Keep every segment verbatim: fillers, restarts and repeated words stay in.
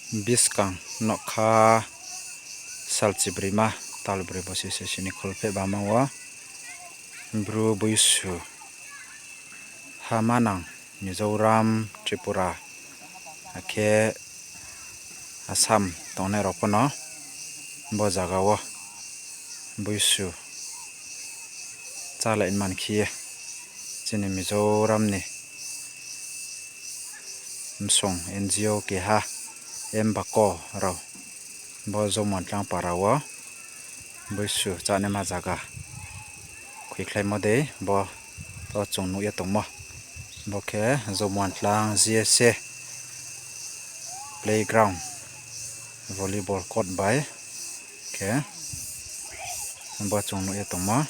Buskang nougkha salchibroima talbroi bosi saisi ni kholpheh bama wo Bru Boisu ha manang Mizoram, Tripura, akhe Assam tongnai rao pho no bo zaga wo Boisu chálai man khe ye chini Mizoram ni msong N G O keha Mbako rao bo Zomuantlang para wo Boisu chánaima zaga khuikhlaimo dei bo, to chung nuh ye tongmo. Bo khe Zomuantlang G S A playground, volleyball court bai khe bo chung nuh ye tongmo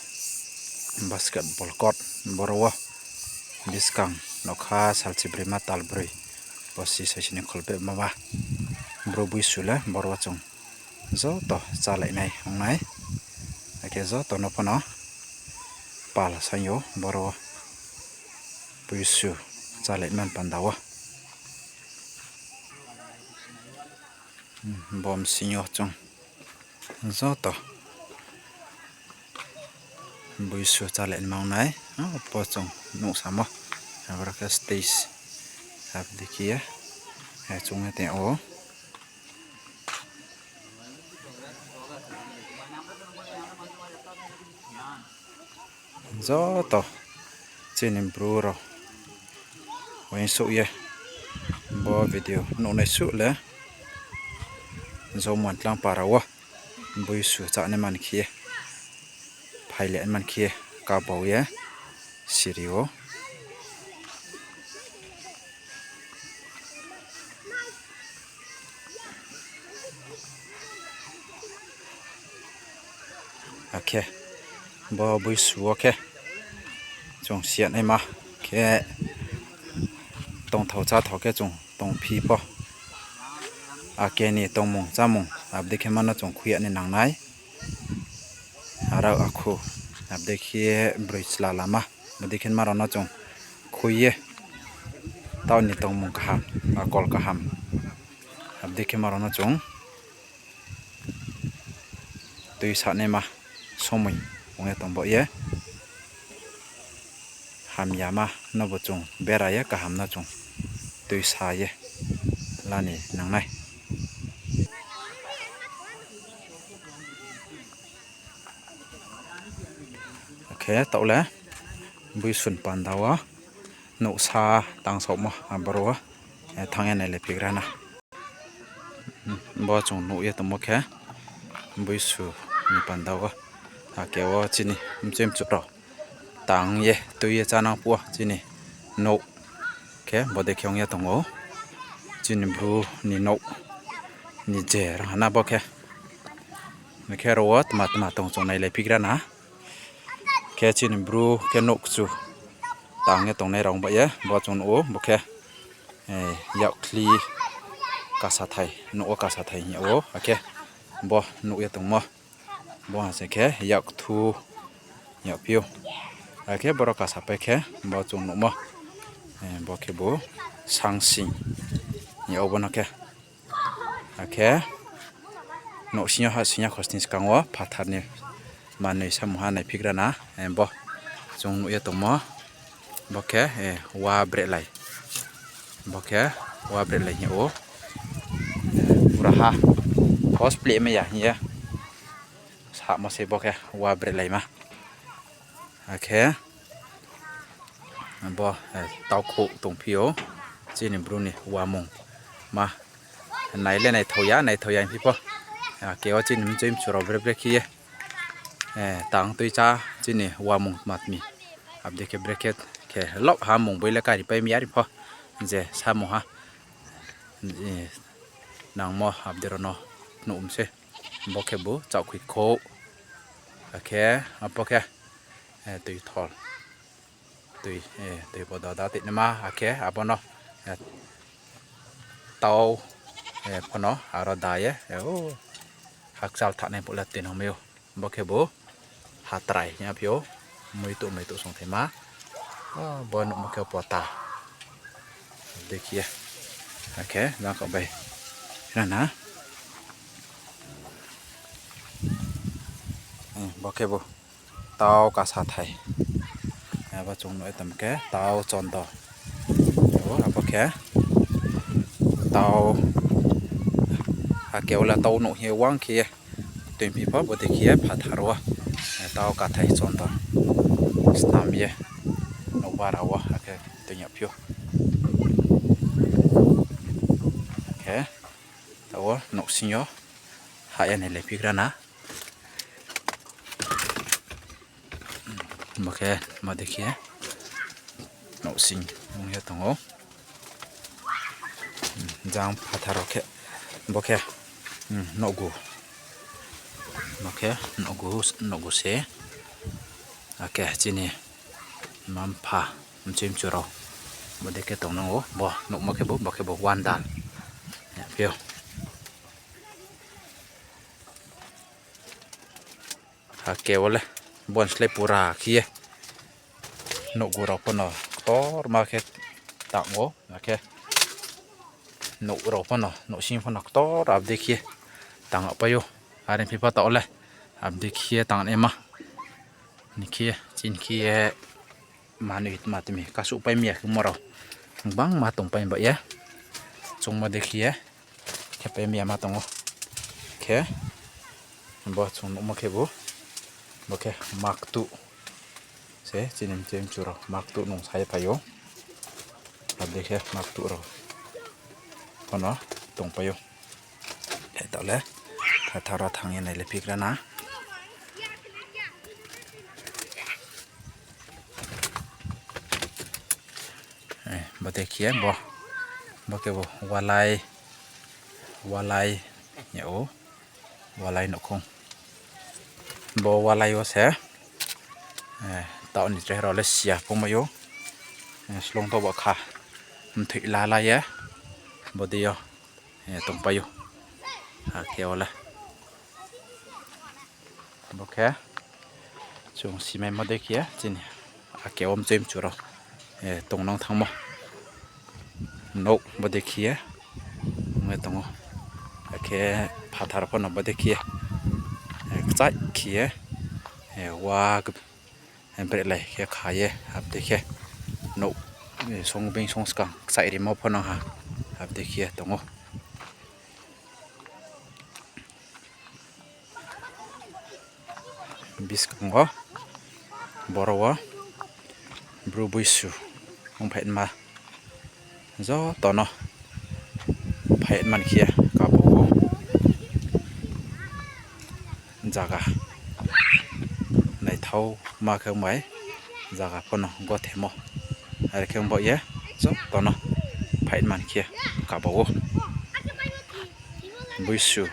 basketball court. Boro wo buskang nougkha salchibroima talbroi bosi saisi ni kholpheh bama Bru Boisu le boro wo chung joto chálai nai ong nai. Akhe joto no pho no pal saing yo boro wo Boisu chálai man panda wo. Bo bsing yo chung joto Boisu chálai man ong nai. Abo chung nuhsamo, aboro khe stage, abo dei khe ye chung ye tong ou. Joto chini Bru rao uaingsouh ye bo video nuhnai suh le Zomuantlang para wo Boisu chánai man khe ye, phailai man khe ye kabau ye siri ou. Akhe bo Boisu wo khe chung siyanaima khe tongthao cháthao khe chung tongphi pho, ake ni tongmung chámung abo dei khe ma no chung khui ya ni nang nai. Arao akhu, abo dei khe broi chla lama, abo dei khe ma rao no chung khui ye, taoh ni tongmung kaham, akol kaham, abo dei khe ma rao no chung tuisanaima somoi ong ye tong baoh ye, hamyama nobu chung bera ye kaham no chung tuisa ye la ni nang nai. Akhe taoh le Boisu ni panda wo nouhsa tangsaohmo aboro wo thanng ye nailai phigra na. Bo chung nuh ye tongmo khe Boisu ni panda wo, ake wo chini mchoi mchu rao tang ye tui ye chánang phuh wo chini nouh khe bo dei khe ong ye tong ou. Chini Bru ni nouh ni je rang ha na bo khe. Akhe aro wo tma tma tong chung nailai phigra na. Khe chini Bru khe nouh kchu tang ye tongnai rao ong baoh ye bo chung nuh ou, bo khe yakkhli kasathai, nouh wo kasathai hing yag ou, akhe bo nuh ye tongmo. Bo ha se khe yakthu yagphi ou. Akhe boro kasapai khe bo chung nuhmo. Bo khebu sangsing hing yag ou bo no khe. Akhe nouhsing yo hahsoing ya khosning skang wo phathar ni manoi samung ha naiphigra na, bo chung nuh ye tongmo. Bo khe wa brehlai. Bo khe wa brehlai hing yag ou. Pura ha pho spleh mai ya hing ye samo se bo khe wa brehlaima. Akhe bo taukhouh tongphi ou, chini Bru ni wamung ma nai le naithao ya, naithao ya hingphi pho. Ake wo chini mchoi mchu rao bre bre khe ye tang tui chá chini wamung tma tmi. Abo dei khe bre khe khe loh ha mung boi le karipai mi ya ri pho. Je samung ha nangmo abo dei rao no nuh mi se. Bo khebu chaohkhoi khouh. Akhe abo khe tui thol, tui, tui bo doda tinaima, akhe abo no tau pho no aro da ye, hakchal thanai phuh le tui nang mi ou. Bo khebu hatrai hing ya phi ou, muitu muitu songthaima. Bo nuhmo khe pota. Dei khe ye. Akhe jang kha bai Nana. Bo khe bo tau kasa thai. Abo chung nuh ye tong khe tau chondo. Abo khe tau, ake wo le tau nuh hing ye wang khe ye. Tuiphi pho bodei khe ye phathar wo tau kathai chondo snam ye nouhbara wo akhe tuingyaphi ou. Khe tao wo nouhsing yo hah ye nai le phigra na. Bo khe, bodei khe nouhsing ong ye tong ou. Jang phathar wo khe, bo khe, nouhgu. Bo khe nouhgu, nouhgu se. Akhe chini mma-mpha, mchui mchu rao bodei khe tongnang ou. Bo nuhmo khe bo, bo khe bo wandal. Yaphi ou. Ake wo le bon slái pura khe ye nouhgu rao pho no ktorma khe tang ou, akhe nouh rao pho no, nouhsing pho no ktor abdei khe ye tang pai ou. Are phi pho taoh le abdei khe ye tang naima. Ni khe ye, chini khe ye manoi ma tmi kasuh pai mi ya khemo rao gbangma tongpai ba ye. Chung bodei khe ye khe pai mi ya ma tong ou. Khe bo chung nuhmo khe bo, bo khe maktuh se chini mchui mchu rao maktuh nung sa ye phai ou. Abdei khe maktuh rao pho no tongpai ou. Khe taoh le phathar wo thanng ye nai le phigra na. Bodei khe bo, bo khe bo walai, walai ya ou, walai nouhkhong. Bo walai wo se taoh ni tre rao le si ya phungmai ou. Sloung to bo kha mthoih lala ye bodei yo tongpai ou. Ake wo le bo khe chung simaimo dei khe ye chini ake wo mchui mchu rao tongnang thanngmo nouh bodei khe ye ong ye tong ou. Akhe phathar pho no bodei khe ye kchaih khe ye wa brehlai khe kha ye abdei khe nouh song being song skang kchaih rimo pho nang ha, abdei khe ye tong ou. Buskang wo boro wo Bru Buisu ongphaima joto no phaima ni khe ye kabo ou. Zaga naithaoma khe ong bai, zaga pho no gothemo. Are khe ong baoh ye joto no phaima ni khe kabo ou. Buisu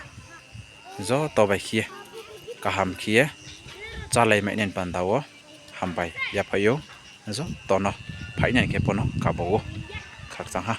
joto bai khe ye kaham khe ye chálai mai nai ni panda wo hambai yaphai ou. Joto no phaima ni khe pho no kabo ou. Khakchang ha.